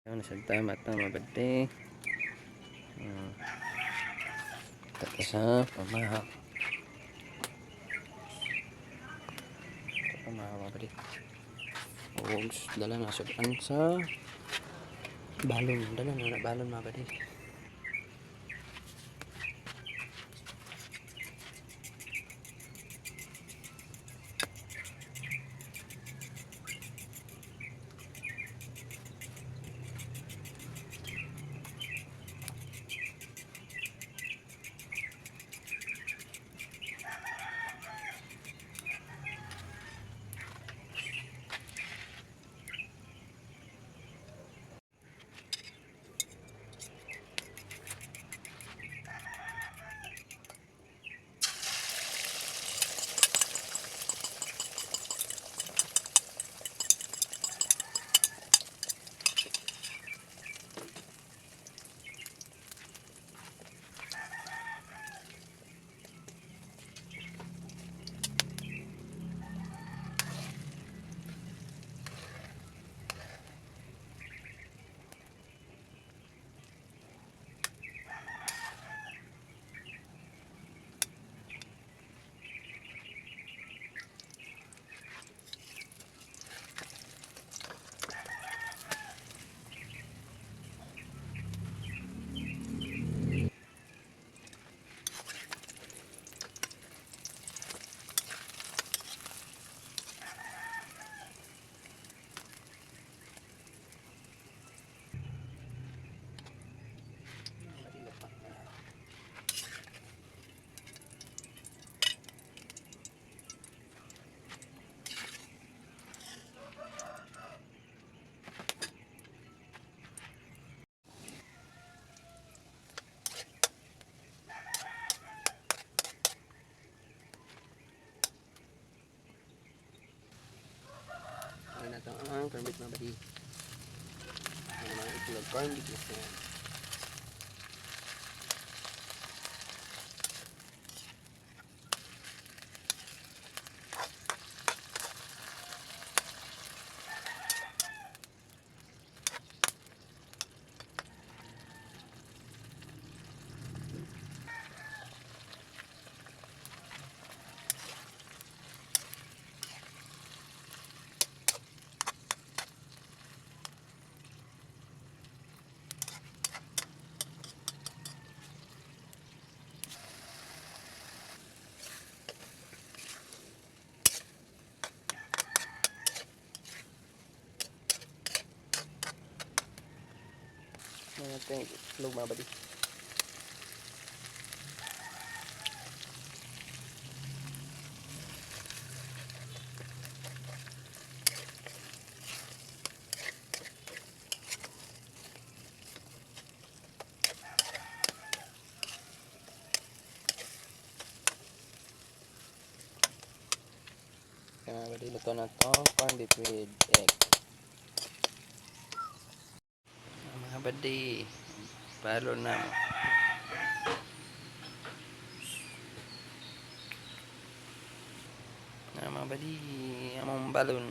Ano sa tama tama bade. Tapos sa pamahaw. Sa pamahaw mga bade. Og dala na sudan sa balon, dala na na balon mga bade. Ano na ito ang corned beef mga bade. Ano mga itlog corned beef na siya. Ano natin itlog mga bade. Kaya mga bade, luto na to corned beef with egg. Mga bade, balon na mo. Na mga bade, among balon.